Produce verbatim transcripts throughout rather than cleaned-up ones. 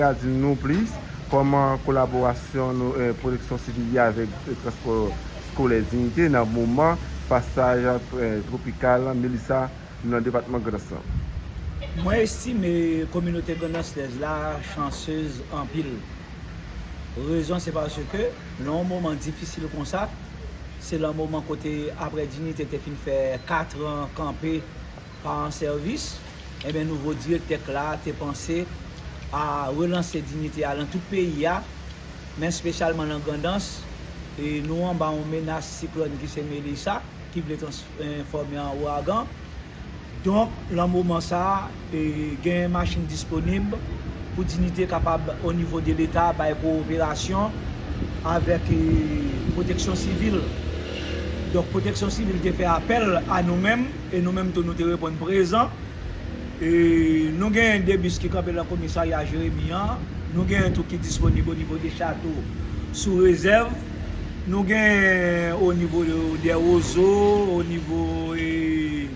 Ka di nou plis kòman kolaborasyon nou, eh, Pwoteksyon Sivil ye avèk, eh, Transpò Skolè Diyite nan moman pasaj, eh, twopikal Melissa nan depatman Grandans lan? Mwen estime kominote grandansyèz la chansez anpil. Rezon se paske nan yon moman difisil konsa, se nan moman kote apre Diyite te fin fè kat an kanpe pa an sèvis, ebyen, nouvo direktè k la te panse a relanse Diyite a nan tout peyi a, men espesyalman nan Grandans. E nou anba yon menas siklòn ki se Melissa, ki vle transfòme an ouragan. Donk, nan moman sa a, e, gen machin disponib pou Diyite kapab, o nivo de Leta, bay kowoperasyon avèk, e, Pwoteksyon Sivil. Donk, Pwoteksyon Sivil te fè apèl a nou menm, e nou menm tou nou te reponn prezan. E, nou gen de bis ki kanpe nan komisarya Jeremi an. Nou gen tou ki disponib o nivo de Chato sou rezèv. Nou gen o nivo de, de Wozo, o nivo, e,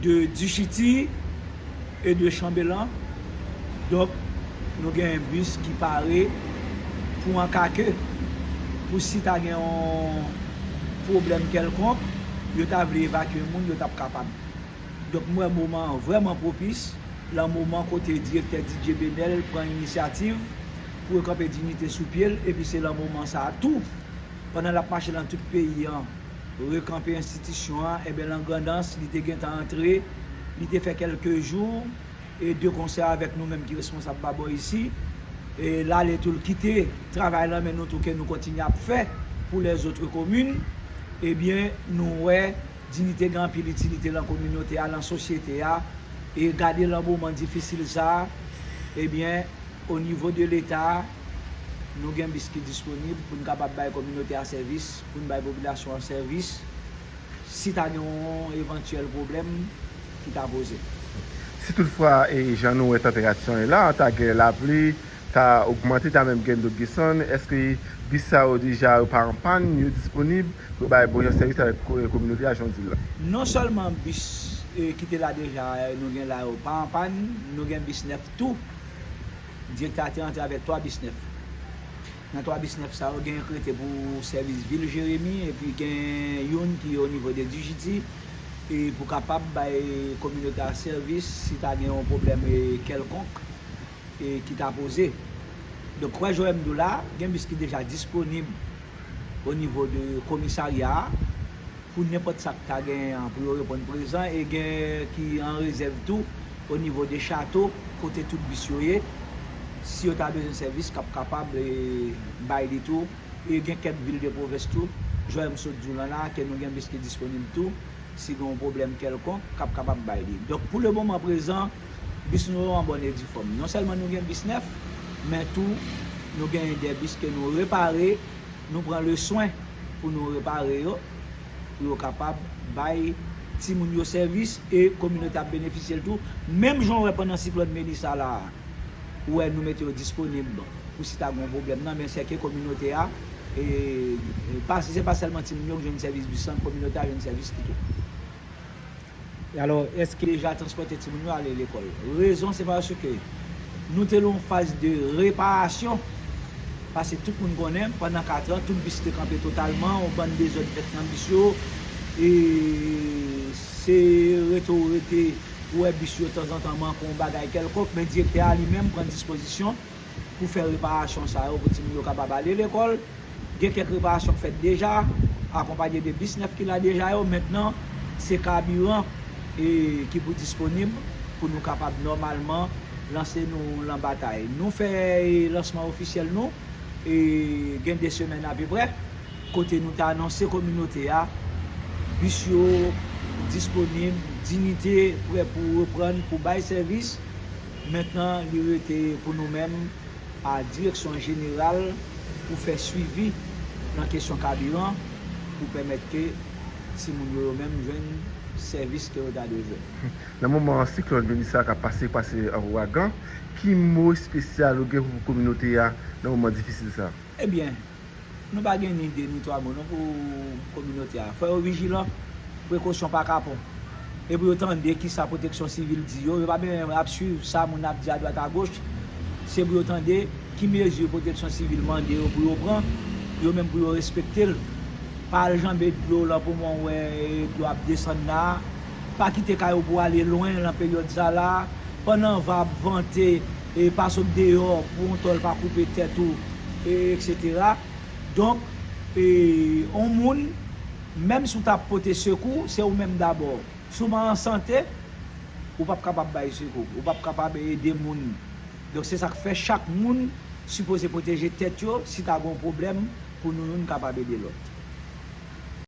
de Dichiti e de Chanbelan. Donk, nou gen bis ki pare pou an ka ke, pou si ta gen yon pwoblèm kèlkonk, yo ta vle evakye moun, yo t ap kapab. Donk, m wè moman an vrèman pwopis, lan moman kote direktè Didier Benel pran inisyativ pou rekanpe Diyite sou pye l, epi se lan moman sa a tou, pandan l ap mache lan tout peyi an, rekanpe enstitisyon an, ebyen, lan Grandans, li te gentan antre, li te fè kèlke jou, e de konsè avèk nou menm ki responsab ba bò isi, e l ale tou, l kite travay lan men nou tou ke nou kontinye ap fè pou lèzòt komin, ebyen, nou wè Diyite gen anpil itilite lan kominote a, lan sosyete a, e gade lan moman difisil sa a, ebyen, o nivo de Leta, nou gen bis ki disponib pou n kapab bay kominote a sèvis, pou n bay popilasyon an sèvis, si ta gen yon evantyèl pwoblèm ki ta poze. Si toutfwa, e, jan nou wè tanperati an ye la, ta gen lapli, ta ogmante, ta menm gen dlo desann, èske bis sa yo deja yo pa an pàn, yo disponib pou bay bon jan sèvis avèk ko-, kominote a, jan w di l la? Non sèlman bis, e, ki te la deja, e, nou gen la yo pa an pàn, nou gen bis nèf tou. Direktè a te antre avèk twa bis nèf. Nan twa bis nèf sa yo, gen ki rete pou sèvis vil Jeremi, epi gen youn ki o nivo de Dichiti, e pou kapab bay kominote a sèvis si ta gen yon pwoblèm, e, kèlkonk, e, ki ta poze. Donk, kwè jan m di w la, gen bis ki deja disponib o nivo de komisarya a, pou nenpòt sa k ta genyen an, pou yo reponn prezan, e gen ki an rezèv tou o nivo de Chato, kote tout bis yo ye. Si yo ta bezwen sèvis, k ap kapab, e, bay li tou. E gen kèk vil de pwovens tou, jan m sot di w lan la, ke nou gen bis ki disponib tou, si gen yon pwoblèm kèlkonk, k ap kapab bay li. Donk, pou le moman prezan, bis nou yo an bòn e di fòm. Non sèlman nou gen bis nèf, men tou, nou gen de bis ke nou repare, nou pran le swen pou nou repare yo, pou yo kapab bay timoun yo sèvis e kominote ap benefisye l tou. Menm jan w wè pandan siklòn Melissa la a, ou wè nou mete yo disponib pou si ta gen yon pwoblèm nan, men sèke kominote a, e, e pa, se pa sèlman timoun yo k jwenn sèvis bis lan, kominote a jwenn sèvis li tou. Alò, èske deja transpòte timoun yo ale lekòl? Rezon se paske nou te nan yon faz de reparasyon, paske tout moun konnen, pandan kat an, tout bis te kanpe totalman, yon bann dezòd fèt nan bis yo, e se rete w rete, ou wè bis yo tanzantan manke yon bagay kèlkonk, men direktè a li menm pran dispozisyon pou fè reparasyon sa yo, pou timoun yo kapab ale lekòl. Gen kèk reparasyon k fèt deja, akonpaye de bis nèf ki la deja yo. Mentnan, se kabiran, e, ki pou disponib pou nou kapab nòmalman lanse nou lan batay. Nou fè, e, lansman ofisyèl nou, e, gen de semèn apeprè, kote nou te anonse kominote a, bis yo disponib, Diyite prè pou reprann, pou bay sèvis. Mentnan, li rete pou nou menm, a direksyon jeneral pou fè swivi nan kesyon kabiran pou pèmèt ke timoun yo, yo menm jwenn sèvis ke yo ta dwe jwenn. Nan moman siklòn Melissa k ap pase, pase an ouragan, ki mo espesyal ou gen pou kominote a nan moman difisil sa? Ebyen, nou pa gen ni de ni twa mo non pou kominote a. Fò yo vijilan, prekosyon pa kapon. E pou yo tande kisa pwoteksyon sivil di yo, yo pa bezwen ap swiv sa moun ap di adwat agoch. Se pou yo tande ki mezi pwoteksyon sivil mande yo pou yo pran, yo menm pou yo respekte l. Pa al janbe dlo lan pou mwen wè dlo ap desann la. Pa kite kay ou pou ale lwen lan peryòd sa la. Pandan van ap vante, e, pa sot deyò pou yon tòl pa koupe tèt ou, e, etsetera. Donk, e, yon moun, menm si w t ap pote sekou, se ou menm dabò. Si w pa an sante, ou p ap kapab bay sekou, ou p ap kapab ede moun. Donk, se sa k fè chak moun sipoze pwoteje tèt yo si ta gen yon pwoblèm pou nou youn kapab ede lòt.